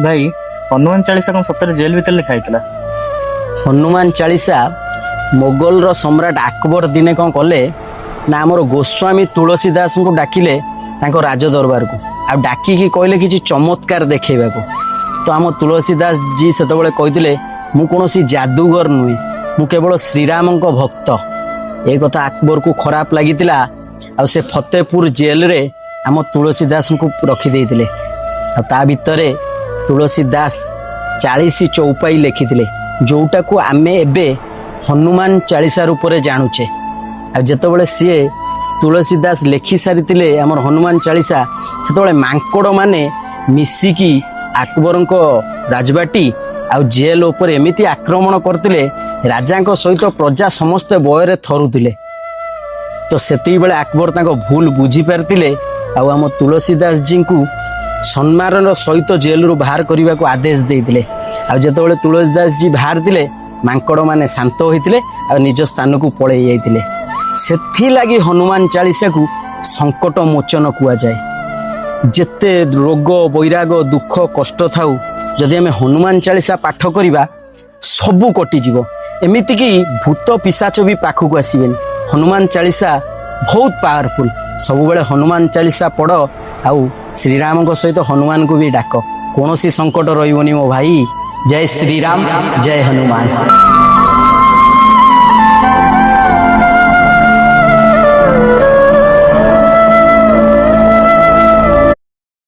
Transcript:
ଭାଇ, ହନୁମାନ ଚାଳିଶା କଣ ସତରେ ଜେଲ ଭିତରେ ଲେଖା ହେଇଥିଲା? ହନୁମାନ ଚାଳିଶା ମୋଗଲର ସମ୍ରାଟ ଆକବର ଦିନେ କ'ଣ କଲେ ନା, ଆମର ଗୋସ୍ୱାମୀ ତୁଳସୀ ଦାସଙ୍କୁ ଡାକିଲେ ତାଙ୍କ ରାଜ ଦରବାରକୁ ଆଉ ଡାକିକି କହିଲେ କିଛି ଚମତ୍କାର ଦେଖେଇବାକୁ। ତ ଆମ ତୁଳସୀ ଦାସ ଜି ସେତେବେଳେ କହିଥିଲେ, "ମୁଁ କୌଣସି ଯାଦୁଗର ନୁହେଁ, ମୁଁ କେବଳ ଶ୍ରୀରାମଙ୍କ ଭକ୍ତ।" ଏ କଥା ଆକବରକୁ ଖରାପ ଲାଗିଥିଲା ଆଉ ସେ ଫତେପୁର ଜେଲରେ ଆମ ତୁଳସୀ ଦାସଙ୍କୁ ରଖିଦେଇଥିଲେ। ଆଉ ତା ଭିତରେ ତୁଳସୀ ଦାସ 40 ଚୌପାଇ ଲେଖିଥିଲେ, ଯୋଉଟାକୁ ଆମେ ଏବେ ହନୁମାନ ଚାଳିଶା ରୂପରେ ଜାଣୁଛେ। ଆଉ ଯେତେବେଳେ ସିଏ ତୁଳସୀ ଦାସ ଲେଖି ସାରିଥିଲେ ଆମର ହନୁମାନ ଚାଳିଶା, ସେତେବେଳେ ମାଙ୍କଡ଼ମାନେ ମିଶିକି ଆକବରଙ୍କ ରାଜବାଟୀ ଆଉ ଜେଲ ଉପରେ ଏମିତି ଆକ୍ରମଣ କରିଥିଲେ, ରାଜାଙ୍କ ସହିତ ପ୍ରଜା ସମସ୍ତେ ଭୟରେ ଥରୁଥିଲେ। ତ ସେତିକିବେଳେ ଆକବର ତାଙ୍କ ଭୁଲ ବୁଝିପାରିଥିଲେ ଆଉ ଆମ ତୁଳସୀ ଦାସଜୀଙ୍କୁ ସମ୍ମାନର ସହିତ ଜେଲରୁ ବାହାର କରିବାକୁ ଆଦେଶ ଦେଇଥିଲେ। ଆଉ ଯେତେବେଳେ ତୁଳସୀ ଦାସଜୀ ବାହାରିଥିଲେ, ମାଙ୍କଡ଼ମାନେ ଶାନ୍ତ ହୋଇଥିଲେ ଆଉ ନିଜ ସ୍ଥାନକୁ ପଳେଇ ଯାଇଥିଲେ। ସେଥିଲାଗି ହନୁମାନ ଚାଳିଶାକୁ ସଙ୍କଟ ମୋଚନ କୁହାଯାଏ। ଯେତେ ରୋଗ, ବୈରାଗ, ଦୁଃଖ, କଷ୍ଟ ଥାଉ, ଯଦି ଆମେ ହନୁମାନ ଚାଳିଶା ପାଠ କରିବା, ସବୁ କଟିଯିବ। ଏମିତିକି ଭୂତ ପିଶାଚ ବି ପାଖକୁ ଆସିବେନି। ହନୁମାନ ଚାଳିଶା ବହୁତ ପାୱାରଫୁଲ। ସବୁବେଳେ ହନୁମାନ ଚାଳିଶା ପଢ଼ ଆଉ ଶ୍ରୀରାମଙ୍କ ସହିତ ହନୁମାନଙ୍କୁ ବି ଡାକ। କୌଣସି ସଙ୍କଟ ରହିବନି ମୋ ଭାଇ। ଜୟ ଶ୍ରୀରାମ, ଜୟ ହନୁମାନ।